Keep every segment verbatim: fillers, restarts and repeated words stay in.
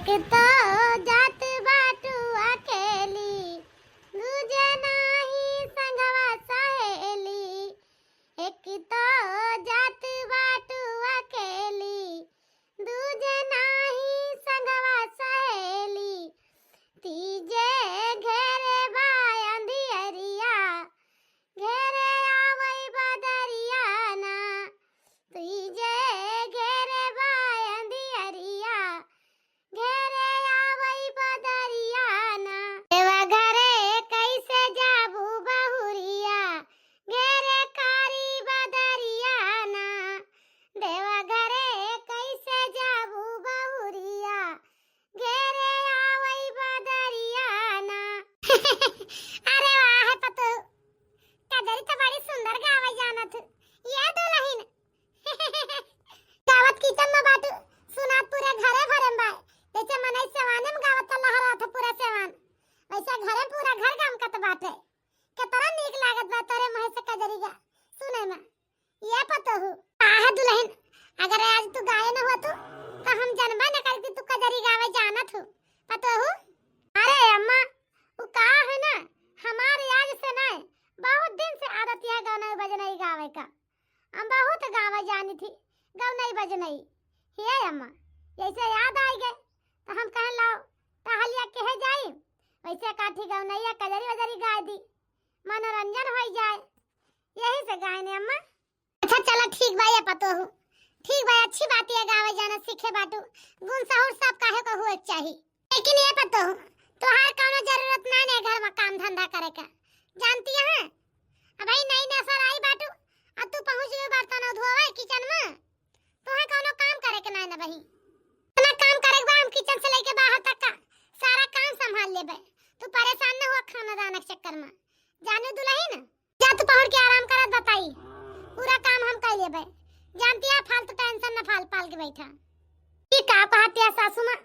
एक तो जात बाटू अकेली, दूजे नाही संगवा सहेली। एक तो जात बाटू अकेली, दूजे नाही संगवा सहेली। तीजे घेरे बा अंधियरिया, घेरे आवई बदरिया ना। तीजे घेरे बा अंधियरिया, घेरे आवई बदरिया ना। देवा घरे कैसे जाबू बहुरिया, घेरे कारी बदरिया ना। देवा घरे कैसे जाबू बहुरिया, घेरे आवई बदरिया ना। अरे वाह पतोहू, कजरी तो बड़ी सुंदर गावे जानत। ये दुलहिन गावत किचन में बाटू, सुनात पूरे घरे भरे में बा। जैसे मनई सेवाने में गावत त लहरात पूरा सेवान, वैसे घरे पूरा घर गमकत बाटे। केतना नीक लागत बा तोरे मुँह से कजरी गा सुने में। ये पतोहू, आह दुलहिन, अगर आज तू गाए न होतू, तो हम जनबा न करती तू कजरी गावे जानत हू। पतोहू, अरे अम्मा, उ का है ना, हमार आज से नहीं, बहुत दिन से आदत यह गौनई बजनई गावे का। हम बहुत गावे जानी थी, गौनई बजनई। हे अम्मा, जैसे याद आई गए, तो हम कहन लाओ, टहलिया कहे जाई, वैसे काठी गौनैया कजरी वजरी गाय दी, मनोरंजन हो जाए, यही से गाए ने अम्मा। अच्छा चला ठीक बा ये पतोहू, ठीक बा, अच्छी बात ये गावे जाना सीखे बाटू, गुण सहूर सब काहे को हुए के चाही। लेकिन ये पतोहू, तोहार कौनो जरूरत ना ने घर में काम धंधा करे का, जानती है? अब भाई नई नसर आई बाटू, अब तू पहुँच गई बर्तन धोवे किचन में, तोहे कौनो काम करे के ना ना बही। इतना काम करे के बा, हम किचन से लेके बाहर तक का सारा काम संभाल लेबे, तू परेशान न हुआ खाना दाना के चक्कर में। जानू दुलहिन, जा तू पहुड़ के आराम करत बताई, पूरा काम हम कर लेबे। जानती है फालतू टेंशन न फाल पाल के बैठा। ई का कहतिया सासू माँ,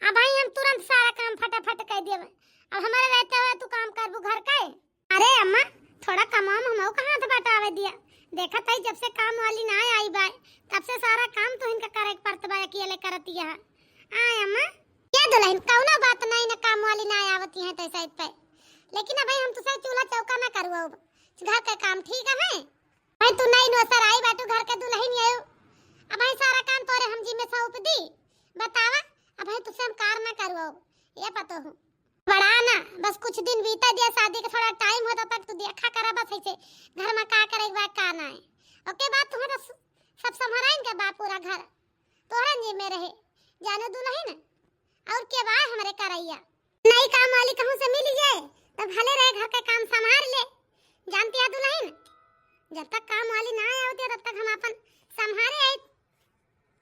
अब भाई हम तुरंत सारा काम फटाफट कर देबे। अब हमारे रहते हुए तू काम करबू घर का है? अरे अम्मा, थोड़ा कमाम हमहू का हाथ बटावे दिया। देखत हई जब से काम वाली ना आई बाय, तब से सारा काम तो इनका करे के पड़त बा, अकेले करतिया है। आय अम्मा, ये दुलहिन कौनो बात नहीं ना, काम वाली ना आवती है तो साइड पे, लेकिन अब हम तुसे चूल्हा चौका ना करवाओ, घर का काम ठीक है। भाई तू नई नौसर आई बाटू, घर के दुलहिन आयो, अब भाई सारा काम तोरे हम जिम्मे सौंप दी। बतावा, अब भाई तुसे हम कार ना करवाओ, ये पतोहू। बड़ा ना, बस कुछ दिन बीता दिया शादी के, थोड़ा टाइम होता तक तू देखा करा बस ऐसे घर में का करे के बा का ना है। ओके बाद तुम्हें तो स-, सब संभराइन के बा पूरा घर, तोहरे जिम्मे रहे। जानो दुलहिन, और के बा हमरे करैया? नई काम वाली कहूँ से मिल जाए तो भले रहे, घर के काम संभाल ले। जानती है दुलहिन, जब तक काम वाली ना आवती है तब तक हम अपन संभाले आई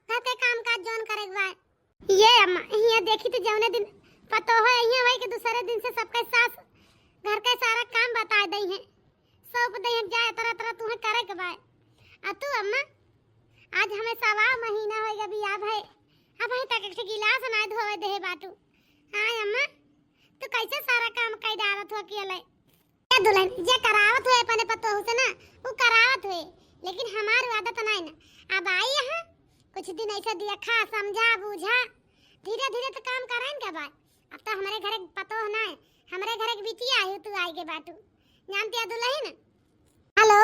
घर के काम काज जौन करे के बा। ये अम्मा, हियाँ देखी तो जौने दिन पतोह है, हियाँ वही के दूसरे दिन से सबके सास घर के सारा काम बता दई है, सौंप दई है, जा इतना इतना तुम्हें करे के बा। आ तू अम्मा, आज हमें सवा महीना हो गया बियाह भए, अब अभी तक एक ठे गिलास ना धोवे देहे बाटू। हाँ अम्मा, तू कैसे सारा काम कर डालत हो अकेले? ए दुलहिन, जे करावत हुए अपने पतोहू से ना, उ करावत हुए, लेकिन हमार आदत नाई ना। अब आई यहाँ, कुछ दिन ऐसे देखा, समझा, बूझा, धीरे धीरे तो काम कराइन के बाद। अब तो हमरे घरे के पतोह ना है, हमरे घरे के बिटिया आई, तू आई के बाटू, जानती है दुलहिन? हेलो,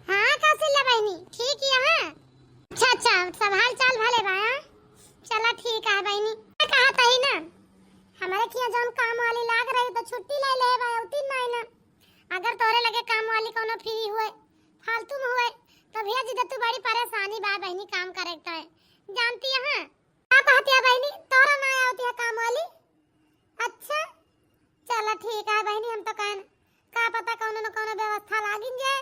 हाँ कौशल्या बहिनी, ठीक है? हाँ, अच्छा अच्छा, सब हाल चाल भले बा? हाँ? चला ठीक है बहिनी। मैं कहा तही ना, हमरे खिया जौन काम वाली लाग रही तो छुट्टी ले ले बा, उतिन नहीं ना। अगर तोरे लगे काम वाली कोनो फ्री हुए, फालतू में हुए, तो भेज दे, तू बड़ी परेशानी बा बहिनी काम करे के। जानती है? हाँ? का कहतिया बहिनी, तोरा ना आवती है काम वाली? अच्छा, चला ठीक है बहिनी, हम तो कहन का पता कौनो न कौनो व्यवस्था लागिन जाए,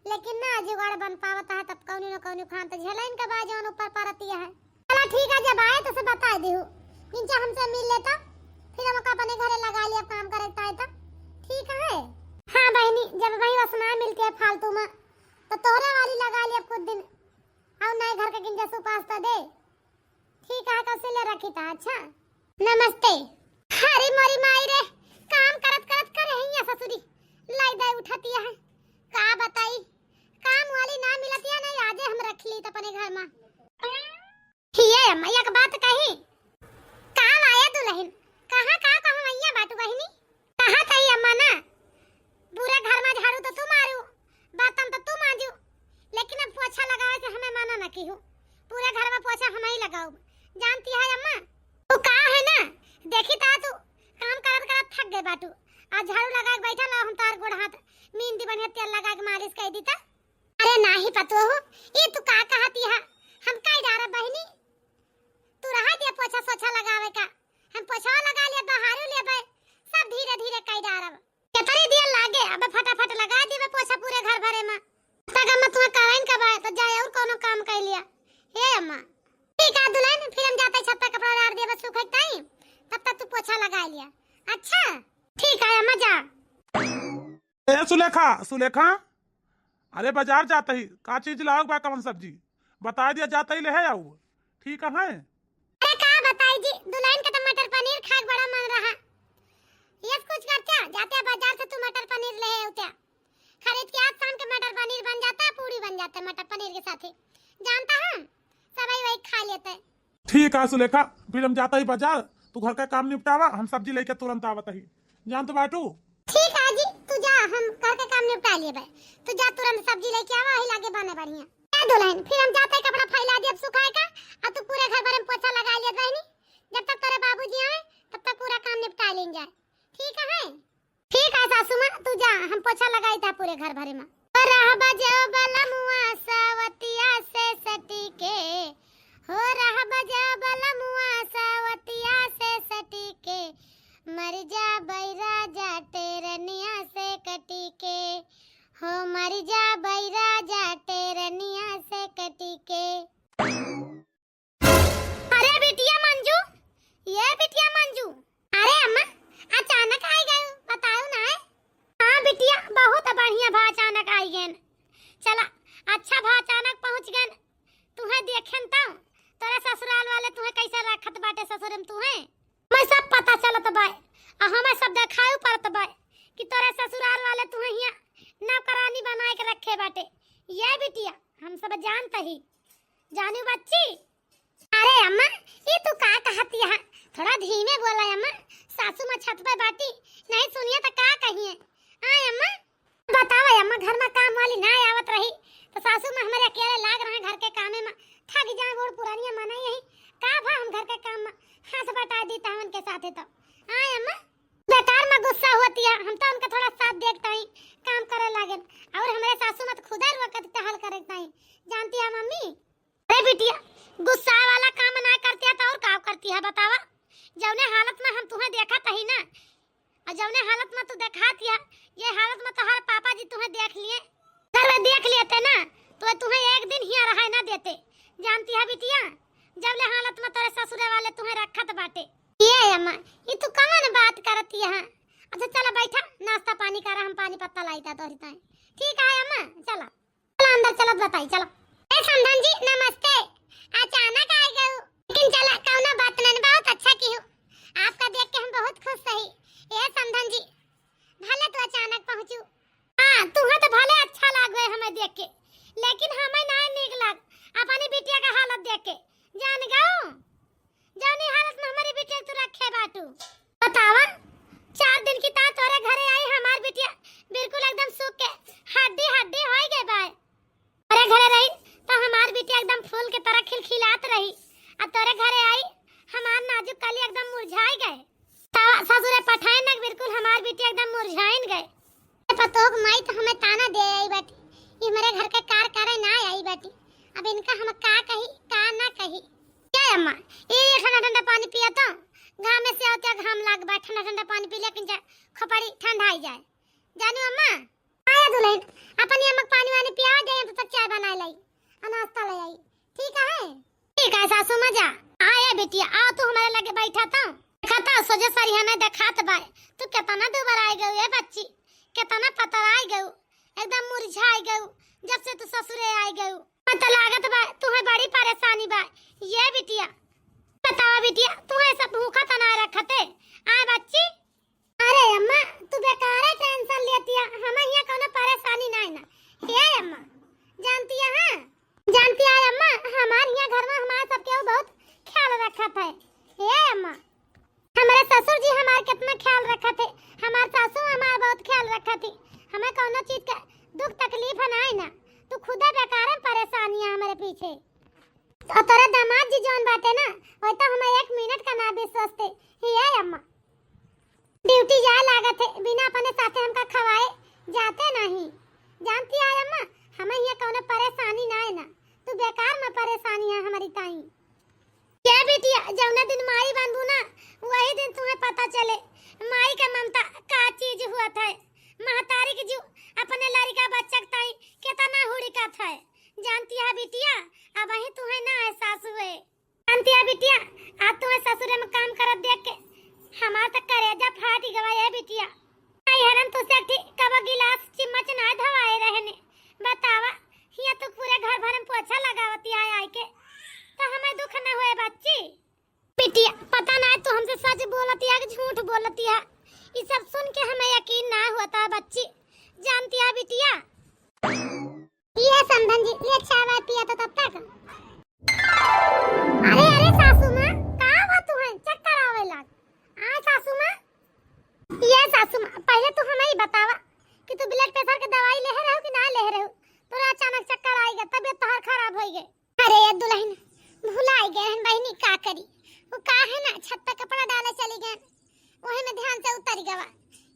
लेकिन ना जुगाड़ बन पावत है, तब कौनी न कौनी खान तो झेलाइन के बा जौन ऊपर परतिया है। चला ठीक है, जब आए तो से बता दिहू, इनसे हमसे मिल लेता, फिर हम अपने घरे लगा लिया काम करे ताए तो। ठीक है? हाँ बहिनी, जब भाई वसना मिलती है फालतू में, तो तोहरे वाली लगा लिया कुछ दिन, और नए घर के गिंजा सुपास तो दे। ठीक है, कौशल्या रखी था। अच्छा, नमस्ते। अरे मोरी माई रे, काम करत करत करे है या ससुरी, लाई दे उठतिया है। का बताई, काम वाली ना मिलतिया नहीं, आजे हम रख ली त अपने घर में। ये अम्मा, एक बात कही, हूँ, पूरे घर मा पोछा हमही लगाउब। जानती है अम्मा, तू का है ना, देखी ता तू काम करत करत थक गए बाटू, आ झाड़ू लगाए के बैठल रहो, हम तार गोड़ हाथ मेहंदी बढ़िया तेल लगा के मालिश कर दी ता। अरे नाही पतोहू, ई तू का कहती है, हम कई डारब बहिनी, तू रहा दिया पोछा सोछा लगावे का, हम पोछा लगा लिया, बहारू लेबे, सब धीरे धीरे कई डारब। केतरी दिया लागे, अब फटाफट लगा देबे पोछा पूरे घर भरे मा। तक हम तुम्हें कराइन का बा, तो जाए और कोनो काम कर लिया। हे अम्मा, ठीक है दुल्हन, फिर हम जाते छत पे कपड़ा डाल दिया, बस सूखे टाइम, तब तक तू पोछा लगा लिया। अच्छा, ठीक है अम्मा, जा। ए सुलेखा, सुलेखा, अरे बाजार जात ही, का चीज लाओ बा, कवन सब्जी? बताइ दिया, जात ही ले है आऊ। ठीक है। अरे का बताई जी, दुल्हन के तो मटर पनीर खाए के बड़ा मन रहा। ये कुछ करते, जाते बाजार से तू मटर पनीर ले आते। खरीद के आज शाम के मटर पनीर बन जाता, पूरी बन जाता मटर पनीर के साथे। जानता हम, सबही वही खा लेते। ठीक है सुलेखा, फिर हम जात ही बाजार, तू घर का काम निपटावा, हम सब्जी लेके तुरंत आवत ही। जानत बाटू? ठीक है जी, तू जा, हम घर के काम निपटा लेबे। तू जा, तुरंत सब्जी लेके आवा, वही लागे बने बढ़िया। ए दुल्हन, फिर हम जाते कपड़ा फैला दियब सुखाए का, आ तू पूरे घर भरे में पोछा लगा लियत बहिनी। जब तक तोरे बाबूजी आवे, तब तक पूरा काम निपटा लेन जाए। ठीक है? ठीक है सासू माँ, तू जा, हम पोछा लगाई था पूरे घर भरे में। ओ रहबा जो बलमुआ सवतिया से सटी के, हो रहबा जो बलमुआ सवतिया से सटी के, मर जा बैरा जा टेरनिया से कटी के, हो मर जा बैरा जा टेरनिया से कटी के। अरे बिटिया मंजू, ये बिटिया मंजू। अरे अम्मा, अचानक आई गयू, बतायू ना है? हाँ बिटिया, बहुत बढ़िया भा अचानक आई गए। चला, अच्छा भा अचानक पहुँच गए। तुहे देखेन तो तोरे ससुराल वाले तुहे कैसे रखत बाटे ससुर में तुहे। हमें सब पता चलत बाय, आ हमें सब देखायू पड़त बाय कि तोरे ससुराल वाले तुहे हियाँ नौकरानी बनाए के रखे बाटे। ये बिटिया, हम सब जानत ही। जानू बच्ची, अरे अम्मा, ई तू का कहती है? थोड़ा धीमे बोला अम्मा, सासू माँ छत पे बाटी, नहीं सुनिए तो का कहिए। आय अम्मा, बतावा अम्मा, घर में काम वाली ना आवत रही तो सासू माँ हमारे अकेले लाग रहे घर के कामे में, थक जाए बूढ़ पुरानिया मना यही का भा हम घर के काम में हाथ बटा दी तहवन के साथे तो। आय अम्मा, बेकार में गुस्सा होती है, हम तो उनका थोड़ा साथ देखता ही, काम करे लागेन, और हमारे सासू माँ तो खुदा रोकत टहल करे ताई। जानती है मम्मी, अरे बिटिया, गुस्सा वाला काम ना करती है तो और का करती है बतावा? जौने हालत में हम तुहे देखत ही ना, और जौने हालत में तू देखात है, ये हालत में तोहार पापा जी तुहे देख लिए। अगर वे देख लेते ना, तो वे तुहे एक दिन हियाँ रहे ना देते। जानती है बिटिया, जौने हालत में तोरे ससुरे वाले तुहे रखत बाटे। ये अम्मा, ये तू कवन बात करती है? अच्छा चला बैठा, नाश्ता पानी करा, हम पानी पत्ता लाई था तोहरी ताई। ठीक है अम्मा, चला। चला अंदर चलत बताई, चला। ए समधन जी नमस्ते। अचानक आ गऊ, लेकिन चला कौनो बात नहीं, बहुत अच्छा की हो। आपका देख के हम बहुत खुश सही। ए समधन जी, भले तू अचानक पहुँचू। हाँ, तुहे तो भले अच्छा लागे हमें देख के, लेकिन हमें ना नीक लाग अपनी बिटिया का हालत देख के। जान गऊ, जौनी हालत में हमारी बिटिया तू रखे बाटू। बतावा, चार दिन की ता तोरे घरे आई हमार बिटिया, बिल्कुल एकदम सूख के हड्डी हड्डी होई गए बाय। तोरे घरे रही तो हमार बिटिया एकदम फूल के तरह खिलखिलात रही, आ तोरे घरे आई हमार नाजुक कली एकदम मुरझाई गए। बतावा ससुरे पठाए न, बिल्कुल हमार बिटिया एकदम मुरझाइन गए। पतोह के माई तो हमें ताना दे आई बाटी, ई हमरे घर के कार करे ना आई बाटी। अब इनका हम का कही, का ना कही। क्या अम्मा, ये ठंडा ठंडा पानी पिया तो, घाम में से आवते घाम लाग बा, ठंडा ठंडा पानी पी ले, लेकिन जा खोपड़ी ठंडा आई जाए। जानू अम्मा, आया दुल्हन, अपन ये अम्मा के पानी वानी पिया जाए, तब तक चाय बना लाई और नाश्ता ले आई। ठीक है? ठीक है सासू माँ जा। आ ए बिटिया, आ तू हमारे लगे बैठा तो। देखा तो सोझे सरिया नहीं देखात बाय। तू कितना दुबर आई गऊ ए बच्ची, कितना पतर आई गऊ, एकदम मुरझाई गऊ जब से तू ससुरे आई गऊ। पता लागत बा तुहे बड़ी परेशानी बा। ये बिटिया, बतावा बिटिया, तू ऐसा भूखा तो ना रखते। आए बच्ची, अरे अम्मा, तू बेकारे टेंशन लेती है, हमें यहाँ कोनो परेशानी नहीं ना। हे अम्मा, जानती है, हाँ? जानती है अम्मा, हमारे यहाँ घर में हमारे सबके वो बहुत ख्याल रखत है। हे अम्मा, हमारे ससुर जी हमारे कितना ख्याल रखत है, हमारे सासू हमारे बहुत ख्याल रखत है, हमें कोनो चीज का दुख तकलीफ है नहीं ना। तू खुदे बेकारे परेशानी है हमारे पीछे। और तोरे दामाद जी जौन बाटे ना, वही तो हमें एक मिनट का ना विश्वास थे। हे अम्मा, ड्यूटी जाए लागत है, बिना अपने साथे हमका खवाए जाते नहीं। जानती है अम्मा, हमें यहाँ कौनो परेशानी ना है ना, तू बेकार में परेशानी है हमारी ताई। ये बिटिया, जौने दिन माई बनबू ना, वही दिन तुम्हें पता चले माई का ममता का चीज हुआ था। महतारी के जीव अपने लड़का बच्चा के ताई कितना हुड़कत है। जानती है बिटिया, अब वही तुम्हें ना एहसास हुए। जानती है बिटिया, आज तुम्हें ससुरे में काम करत देख के हमार तो करेजा फाट गवा है बिटिया। आई हरन तुसे एक ठी कबो गिलास चिम्मच ना धवाए रहने। बतावा, हिया तो पूरे घर भर में पोछा लगावती है आए के, तो हमें दुख न हुए बच्ची। बिटिया, पता ना है तू हमसे सच बोलती है कि झूठ बोलती है, ये सब सुन के हमें यकीन ना होता है बच्ची। जानती है बिटिया, ये समधन जी, ये चाय वाय पिया तो तब तक। अरे, अरे सासू माँ, का हुआ तू है? चक्कर आवे लाग। आ सासू माँ, ये सासू माँ, पहले तू हमें ही बतावा कि तू ब्लड प्रेशर के दवाई ले रहे हो कि ना ले रहे हो? तोरा अचानक चक्कर आई गए, तबीयत तोहार खराब हो गई। अरे ये दुल्हन, भुलाई गए हैं बहनी, का करी? वो का है ना, छत पे कपड़ा डाले चली गए, वही में ध्यान से उतर गवा,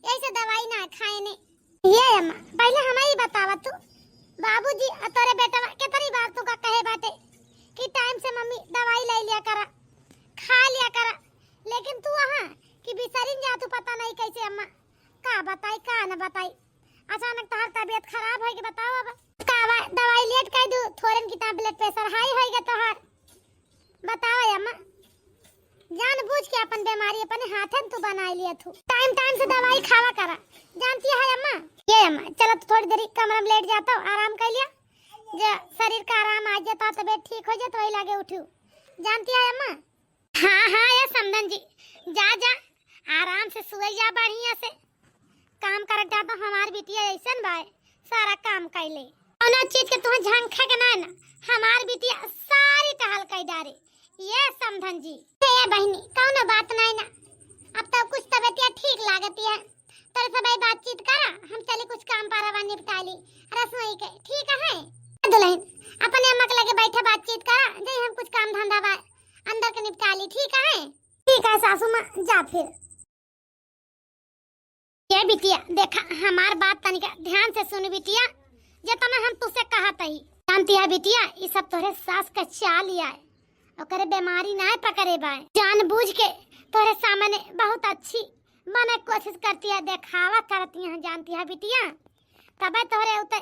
यही से दवाई ना खाए ने। ये अम्मा, पहले हमें ही बतावा तू, बाबूजी और तोरे बेटवा कितनी बार तू का कहे बाटे कि टाइम से मम्मी दवाई ले लिया करा, खा लिया करा, लेकिन तू वहाँ कि बिसरिन जा तू, पता नहीं कैसे अम्मा, का बताई का न बताई, अचानक तोहार तबीयत खराब होई के बताओ अब। का बा, दवाई लेट कर दू, थोड़न की ता ब्लड प्रेशर हाई होई गए तोहार। बताओ अम्मा, जान बूझ के अपन बीमारी अपने हाथन तू बनाई लिया थू। टाइम टाइम से दवाई खावा करा, जानती है अम्मा। ये अम्मा, चलो तो थोड़ी देरी कमरा में लेट जाता हूँ, आराम कर लिया। जब शरीर का आराम आ जाता, तबीयत ठीक हो जाए तो वही लागे उठू, जानती है अम्मा। हाँ, हाँ, ये समधन जी, जा, जा, आराम से सोई जा बढ़िया से। काम करत जा तो हमार बिटिया ऐसन बाय, सारा काम कैले। कौनो चीज के तुहाँ झंखा के ना, ना, हमार बिटिया सारी टहल कई डारे। ये समधन जी। ए बहिनी, कौनो बात नहीं ना, अब तो कुछ तबीयतिया ठीक लागती है। तोरे सब बातचीत करा, हम चली कुछ काम पारा बा निपटा ली रसोई के, ठीक है? दुल्हन, अपने अम्मा के लगे बैठे बातचीत करा, जई हम कुछ काम धंधा बा अंदर के निपटा ली, ठीक है? ठीक है सासू माँ, जा फिर। ये बिटिया, देखा, हमार बात तनिका ध्यान से सुन बिटिया, जितना हम तुसे कहत हई। जानती है बिटिया, ई सब तोहरे सास का चाल ही आए, ओकरे बीमारी नाय पकड़े बाय। जानबूझ के तोहरे सामने बहुत अच्छी बने कोशिश करती है, देखावा करती है, जानती है बिटिया, तबे तोहरे उते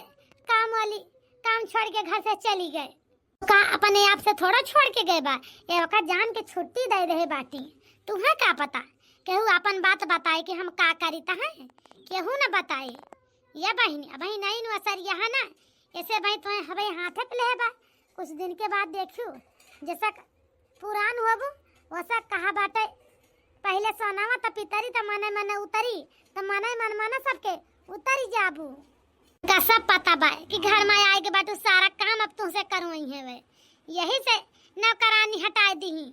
काम वाली काम छोड़ के घर से चली गए। का अपने आप से थोड़ा छोड़ के गए बा, ये ओका जान के छुट्टी दे रहे बाटी। तुहे का पता, केहू अपन बात बताए कि हम का करी तहे, केहू न बताए। ये बहिनी, अबही नई नु असर यहाँ ना, ऐसे भाई तुहे हवे हाथे पे ले बा। कुछ दिन के बाद देखियो, जैसा पुरान होबू, वैसा कहा बाटे, पहले सोनावा त पितरी त मने मने उतरी, त मने मन मने सबके उतरी जाबू। का सब पता बा कि घर में आए के बाटू सारा काम अब तुमसे करवाई है वे। यही से नौकरानी हटाए दीही।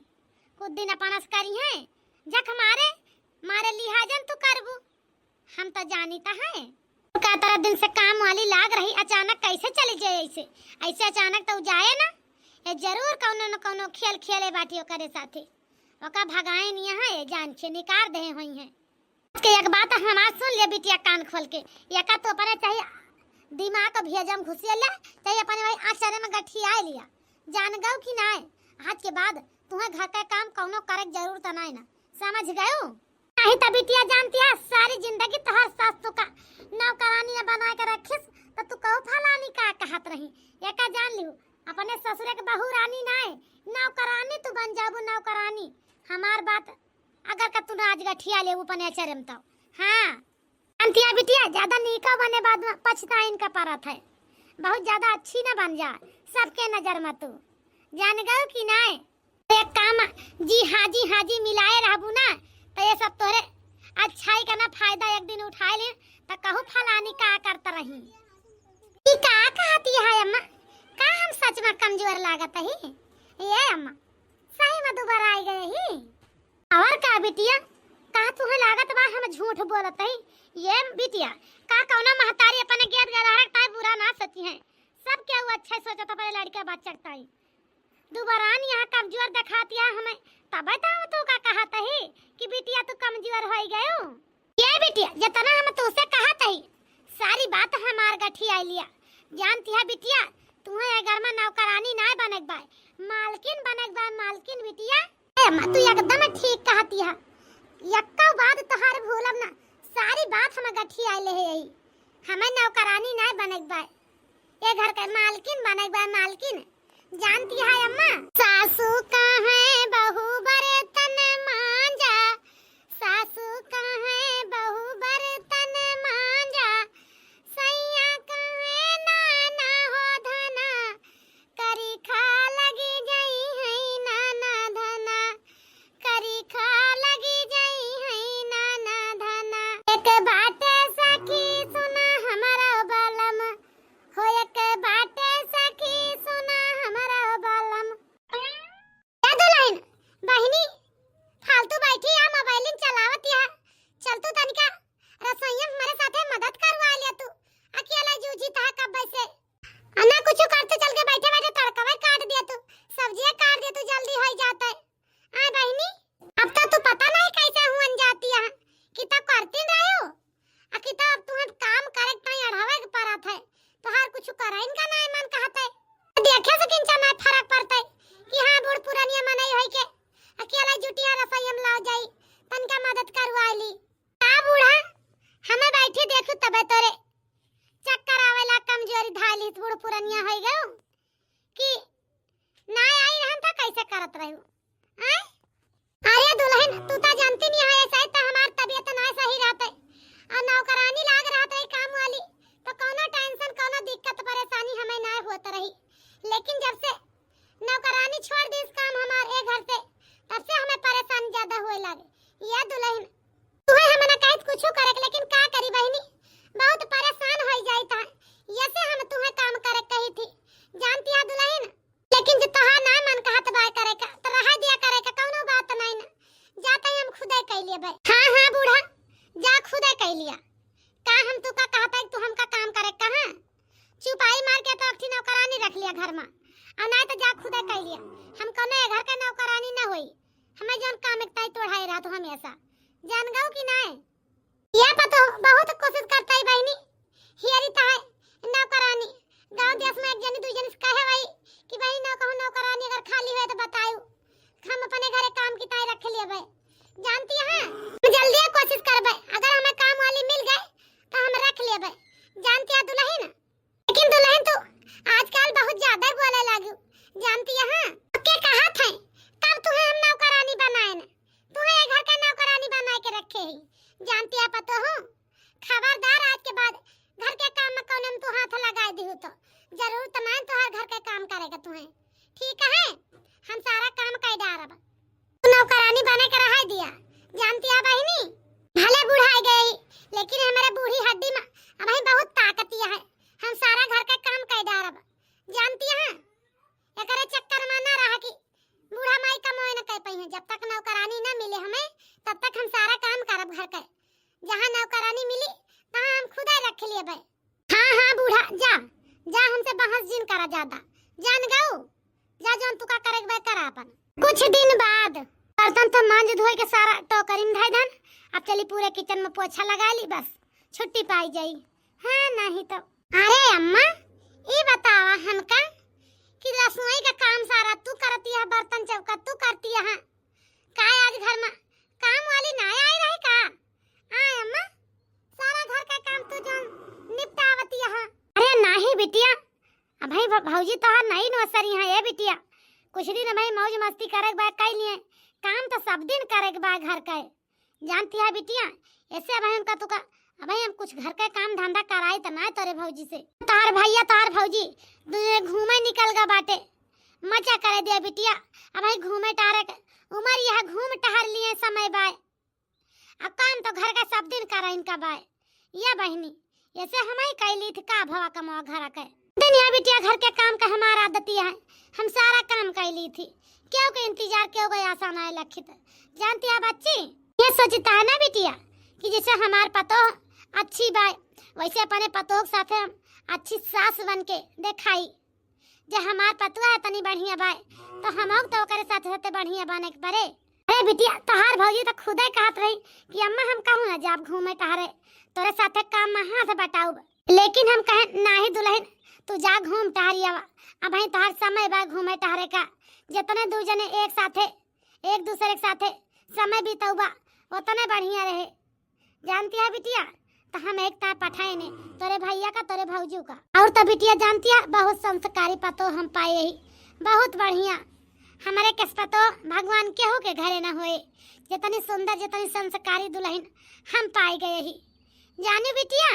कुछ दिन अपन अस करी है, जख मारे, मारे लिहाजन तू करबू। हम तो जानी त है। का तरह दिन से काम वाली लाग रही, अचानक कैसे चली जाए ऐसे? ऐसे अचानक तो जाए ना। ये जरूर कौनो न कौनो खेल खेले बाटी ओकरे साथे। ओका भगाए नहीं है, ये जान के निकार दे हुई है। आज के एक बात हमार सुन ले बिटिया कान खोल के, एका तो अपने चाहे दिमाग के भेजा में घुसिया ले, चाहे अपने वही आचरे में गठियाए लिया। जान गऊ कि नाय, आज के बाद तुम्हें घर का काम कौनो करे के जरूरत नाय ना, समझ गऊ? नहीं तो बिटिया जानती है, सारी जिंदगी तोहर सास तो का नौकरानी बना के रखिस, तो तू कहू फलानी का कहत रही, एका जान लिहू, अपने ससुरे के बहू रानी नाय, नौकरानी तू बन जाबू, नौकरानी। हमार बात अगर का तू ना आज गठिया लेबू अपने अचरे में तो। हाँ। अंतिया बिटिया, ज्यादा नीका बने बाद में पछताइन का परत है। बहुत ज्यादा अच्छी ना बन जा, सबके नजर में तू। जान गऊ कि नाय? एक काम, जी हाँ, जी हाँ, जी मिलाए रहबू ना, तो ये सब तोरे अच्छाई का ना फायदा एक दिन उठाए ले, तो कहू फलानी का करत रही। ई का कहती है अम्मा? का हम सच में कमजोर लागत ही? ये अम्मा, सही में दुबारा आई गए ही। और का बिटिया, का तुहे लागत बा हम झूठ बोलत हई? ये बिटिया, का कौनो महतारी अपने गेद गदहरक ताई बुरा ना सोची है? सब केहू अच्छे सोचत अपने लड़के बच्चक ताई। दुबरान यहाँ कमजोर देखातिया हमें, तबे तो हम तू का कहत ही कि बिटिया तू कमजोर होई गयो। ये बिटिया, जितना हम तोसे कहत ही, सारी बात हमार गठियाइलिया। जानतिया बिटिया, तुहे ए घर में नौकरानी नाय बनेक बाय, मालकिन बनेक बाय, मालकिन बिटिया। ए अम्मा, तू एकदम ठीक कहतिया, यक्का बात तोहार भूलब ना, सारी बात हम गठियाइले ही। हमें नौकरानी नाय बनेक बाय, ए घर के मालकिन बनेक बाय, मालकिन। जानतिया अम्मा? सासू कहे बहू बर्तन मांजा, सासू कहे बहू बर्तन मांजा, सैया कहे नाना हो धना, करी खा लगी जइहैं नाना धना, करी खा लगी जइहैं नाना धना। एक बाटे सखी सुना हमरो बलम, हो एक बाटे सखी सुना हमरो बलम। ए दुलहिन, बहिनी, फालतू बैठी या मोबाइलिन चलावतिया, चल तू तनिका रसोइया में हमरे साथे मदद करवा लिया तू, अकेला जूझी तहा कब्बे से। आ ना कुछ करते चल के बैठे बैठे तड़कवे काट दिया तू, सब्जिया काट दिया तू, जल्दी होई जात है। आय बहिनी, अब तो तू पता नहीं कैसे हुअन जातिया, कि तब करती रहो, आ कि तब तुहे काम करे के ताई अढ़ावे के परत है, तोहार कुछ करइन का नाय मन कहत है। देखे से किंचा नाय फरक पड़त है कि हाँ बूढ़ पुरनिया मनई होई के अकेला जुटिया रसोई में लाग जाई, तनिका मदद करवा ली। का बूढ़ा, हमें बैठी देखू तबे तोरे चक्कर आवेला, कमजोरी धाइली, बूढ़ पुरनिया होई गयो कि ना आई रहन त कैसे करत रहू? आय? अरे दुलहिन, तू त जानती नहीं है, ऐसा ही त हमार तबीयत ना सही रहत है, और नौकरानी लाग रहत है काम वाली, तो कौनो tension, कौनो दिक्कत परेशानी हमें ना होत रही, लेकिन जब से नौकरानी छोड़ दी इस काम हमार ए घर से, तब से हमें परेशानी ज्यादा होए लागे। ये दुलहिन, तुहे हम ना कहत कुछू करे के, लेकिन का करी बहिनी, बहुत परेशान होई जाई था, ये से हम तुहे काम करे कही थी, जानतिया दुलहिन। लेकिन जे तोहार ना मन कहत बाय करे का, तो रहा दिया करे का, कौनो बात नहीं ना, जाते ही हम खुदे कह लिए भाई। हाँ हाँ बूढ़ा, जा खुदे कह लिया, का हम तू का कहत है तू हमका काम करे कहाँ? चुपाई मार के तो अक्ठी नौकरानी रख लिया घर में, और नहीं तो जा खुदे कह लिया, हम कौनो ए घर के नौकरानी ना होई, हमें जौन काम एक ताई तोड़ाए रहा तो हमेशा, जान गऊ कि नहीं? या पतो बहुत कोशिश करता है बहिनी, हियरी ताई नौकरानी, गाँव देश में एक जनी दू जनी से कहे भाई कि बहिनी नौ कहूँ नौकरानी अगर खाली होए तो बताऊ, हम अपने घरे काम की ताई रख लिए भाई। जानती है, हम जल्दी कोशिश करबे, अगर हमें काम वाली मिल गए तो हम रख लेबे। जानती है दुलहिन, लेकिन दुलहिन तू आजकल बहुत ज्यादा बोले लागू, जानती है? हाँ, के कहत है, कब तुहे हम नौकरानी बनाए न, तुहे ये घर के नौकरानी बनाए के रखे ही, जानती है पतो हो? खबरदार आज के बाद घर के काम में कौनो में तू हाथ लगाए दिहू तो जरूर तमाम तोहार घर के काम करेगा तुहे, ठीक है? हम सारा काम कर डारब। तू नौकरानी बने के रहाई दिया, जानती है बहिनी? भले बुढ़ाई गई, लेकिन हमारे बूढ़ी हड्डी में अबही बहुत ताकतिया है। हम सारा घर के काम कर डारब, जानती है? एकरे चक्कर में ना रहा कि बूढ़ा माई कमाए न कर पाई है। जब तक नौकरानी ना मिले हमें, तब तक हम सारा काम करब घर के। जहाँ नौकरानी मिली, तहाँ हम खुदे रख लेबे। हाँ, हाँ, बूढ़ा, जा, जा, हमसे बहस जिन करा ज्यादा। जान गऊ, जा, जौन तू का करे के बा, करा अपन। कुछ दिन बाद बर्तन तो मांज धोए के सारा टोकरी में धई दन। अब चली पूरे किचन में पोछा लगा ली, बस छुट्टी पाई जाई। हाँ, नहीं तो। अरे अम्मा, ई बतावा हमका कि रसोई का काम सारा तू करती है, बर्तन चौका तू करती है, का आज घर में काम वाली ना आई रही का? आय अम्मा, सारा घर का काम तू जौन निपटावती है। अरे नाही बिटिया, अबही भ-, भौजी तोहार नई नौसरी है ए बिटिया, कुछ दिन अबही मौज मस्ती करे के बा, कई लिए काम तो सब दिन करे के बा घर का। जानती है बिटिया, ऐसे अबही हमका तू का, अबही हम कुछ घर का काम धंधा कराई त ना तोरे भौजी से। तोहार भैया तोहार भौजी दुनिया घूमे निकल गा बाटे, मजा करे दिया बिटिया। अबही घूमे टहरे के उम्र यह, घूम टहर लिए समय बाय। अब काम तो घर का सब दिन करा इनका बाय। या बहिनी, ऐसे हम ही कैली थी का भवा कमवा घर के। दिन या बिटिया घर के काम का हमारा आदती है, हम सारा काम कैली थी। क्यों के इंतजार, क्यों के आशा ना लखित। जानती है बच्ची, ये सोचता है ना बिटिया कि जैसे हमार पतोह अच्छी बाय, वैसे अपने पतोह के साथे हम अच्छी सास बन के देखाई। जे हमार पतोह इतनी बढ़िया बाय, तो हमहू तो ओकरे साथे साथे बढ़िया बने के परे। अरे बिटिया, तोहार भौजी तो खुदे कहत रही कि अम्मा हम कहूँ ना जाब घूमे टहरे, तोरे साथे काम में हाथ बटाउब। लेकिन हम कहे, नाही दुलहिन, तू जा घूम टहरी आवा, अबहीं तोहार समय बा घूमे टहरे का। जितने दू जने एक साथे, एक दूसरे के साथे समय बितउबा, उतने बढ़िया रहे। जानती है बिटिया, तो हम एक तार पठाए ने तोरे भैया का, तोरे भौजू का। और तो बिटिया जानती है, बहुत संस्कारी पतोह हम पाए ही, बहुत बढ़िया। हमरे कस पतोह भगवान केहू के घरे न होए, जितनी सुंदर, जितनी संस्कारी दुलहिन हम पाए गए ही। जानू बिटिया,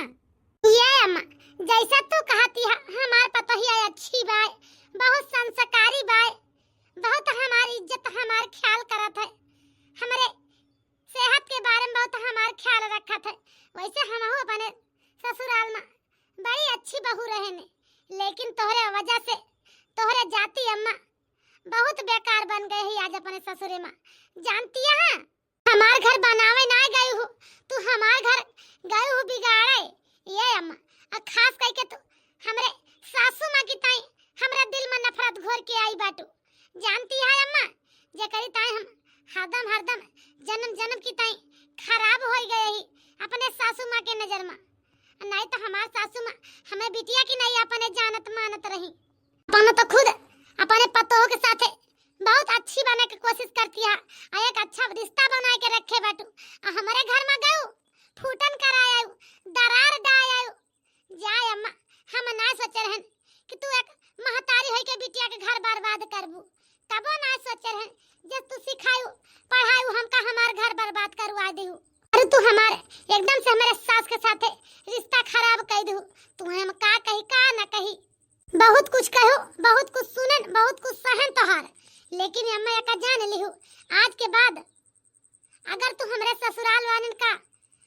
ये अम्मा, जैसा तू कहती है, हमार पतोहिया अच्छी बाय, बहुत संस्कारी बाय, बहुत हमार इज्जत, हमार ख्याल करत है, हमरे सेहत के बारे में बहुत हमार ख्याल रखत है। वैसे हमहू अपने ससुराल में बड़ी अच्छी बहू रहे ने, लेकिन तोहरे वजह से, तोहरे जाती अम्मा, बहुत बेकार बन गए ही आज अपने ससुरे में। जानती है, हमार घर बनावे ना गई हूँ, तू हमार घर गई हूँ बिगाड़े। ये अम्मा, और खास करके तू हमरे सासू माँ की ताई हमरा दिल में नफरत घोर के आई बाटू। जानती है अम्मा, जेकरी ताई हम हरदम, हरदम, जन्म, जन्म की ताई खराब होई गए ही अपने सासू माँ के नजर में। नहीं तो हमार सासू माँ हमें बिटिया की नहीं अपने जानत मानत रही। अपने तो खुद अपने पतोह के साथे बहुत अच्छी बने के कोशिश करती है, आ एक अच्छा रिश्ता बना के रखे बाटू, आ हमरे घर में गऊ फूटन करायू, दरार डायू। जाए अम्मा, हम ना सोचे रहन कि तू एक महतारी होई के बिटिया के घर बर्बाद करबू, तबो ना सोचे रहन, जब तू सिखायू, पढ़ायू, हमका हमार घर बर्बाद करवा देहू। अरे तू हमारे एकदम से हमारे सास के साथे रिश्ता खराब कर देहू। तू हम का कही, का ना कही, बहुत कुछ कहो, बहुत कुछ सुनन, बहुत कुछ सहन तोहार, लेकिन अम्मा एका जान लिहू, आज के बाद अगर तू हमरे ससुराल वालन का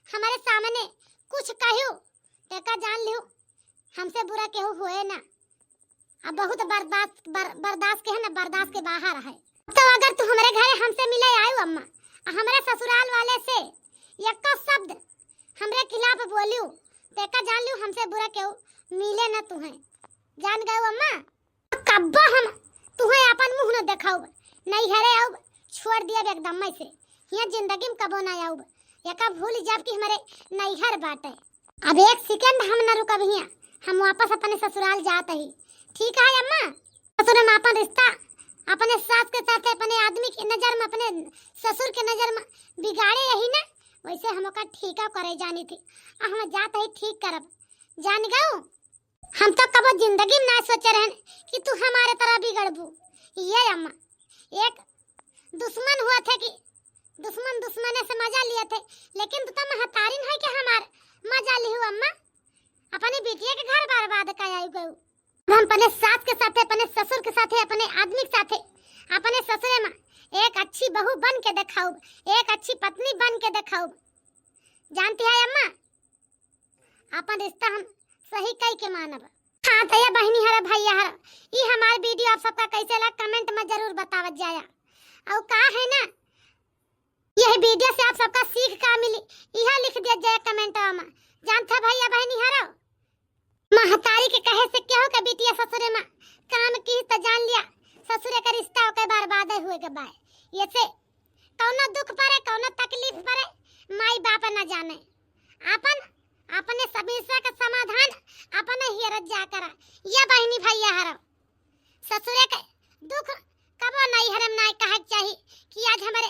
हमरे सामने कुछ कहियो, तो एका जान लिहू, हमसे बुरा केहू होए ना। अब बहुत बर्दाश्त, बर-, बर्दाश्त के है ना, बर्दाश्त के बाहर है। तो अगर तू हमरे घरे हमसे मिले आयु अम्मा, आ हमरे ससुराल वाले से एको शब्द हमरे खिलाफ बोलियो, तो एका जान लियो, हमसे बुरा केहू मिले ना तुहे। जान गयो अम्मा? कब्बो हम तुहे अपन मुँह न देखाउब, नैहरे आउब, छोड़ दियब एकदम मैं से, हियाँ जिंदगी में कबो ना आउब, एका भूल जाब कि हमरे नैहर बाटे। अब एक सेकंड हम न रुकब हियाँ, हम वापस अपने ससुराल जात ही। ठीक है अम्मा? ससुर में अपन रिश्ता अपने सास के साथे, अपने आदमी के नजर में, अपने ससुर के नजर में बिगाड़े यही ना, वैसे हम ओकर ठीका करे जानी थी, आ हम जात ही ठीक करब। जान गऊ? हम तो कबो जिंदगी में ना सोचे रहन कि तू हमारे तरह बिगड़बू। ये अम्मा, एक दुश्मन हुआ थे कि दुश्मन दुश्मने से मजा लिए थे, लेकिन तू तो महतारिन है कि हमार मजा लिहू अम्मा, अपने बिटिया के घर बर्बाद कर आई गऊ। हम अपने सास के साथे, अपने ससुर के साथे, अपने आदमी के साथे, अपने ससुरे में एक अच्छी बहू बन के देखाउब, एक अच्छी पत्नी बन के देखाउब। जानती है अम्मा, अपन रिश्ता हम सही कई के मानब। हाँ, तो ये बहिनी हरा, भैया हरा, ई हमार video आप सबका कैसे लगा, comment में जरूर बतावत जाया। और का है ना, यह video से आप सबका सीख का मिली, यह लिख दिया जाए comment में। जानते भैया बहिनी हरा, महतारी के कहे से केहू के बिटिया ससुरे में काम की तो जान लिया, ससुरे का रिश्ता ओके बर्बाद हुए के बाय। ये से कौनो दुख पड़े, कौनो तकलीफ पड़े, माई बाप न जाने। आपन, अपने समस्या का समाधान अपने हियरत जा करा। ये बहिनी भैया हरा, ससुरे के दुख कबो नैहरे में नाय कहे के चाही कि आज हमरे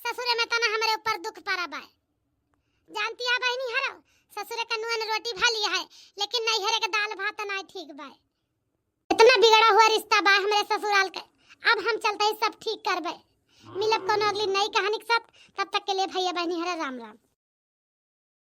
ससुरे में तना हमरे ऊपर दुख पड़ा बाय। जानती है बहिनी हरा, ससुरे के नून रोटी भा लिया है, लेकिन नैहरे के दाल भात नाय ठीक बाय। इतना बिगड़ा हुआ रिश्ता बा हमरे ससुराल के, अब हम चलते ही सब ठीक करबे। मिलब कोनो अगली नई कहानी के साथ, तब तक के लिए भैया बहिनी हरा राम राम।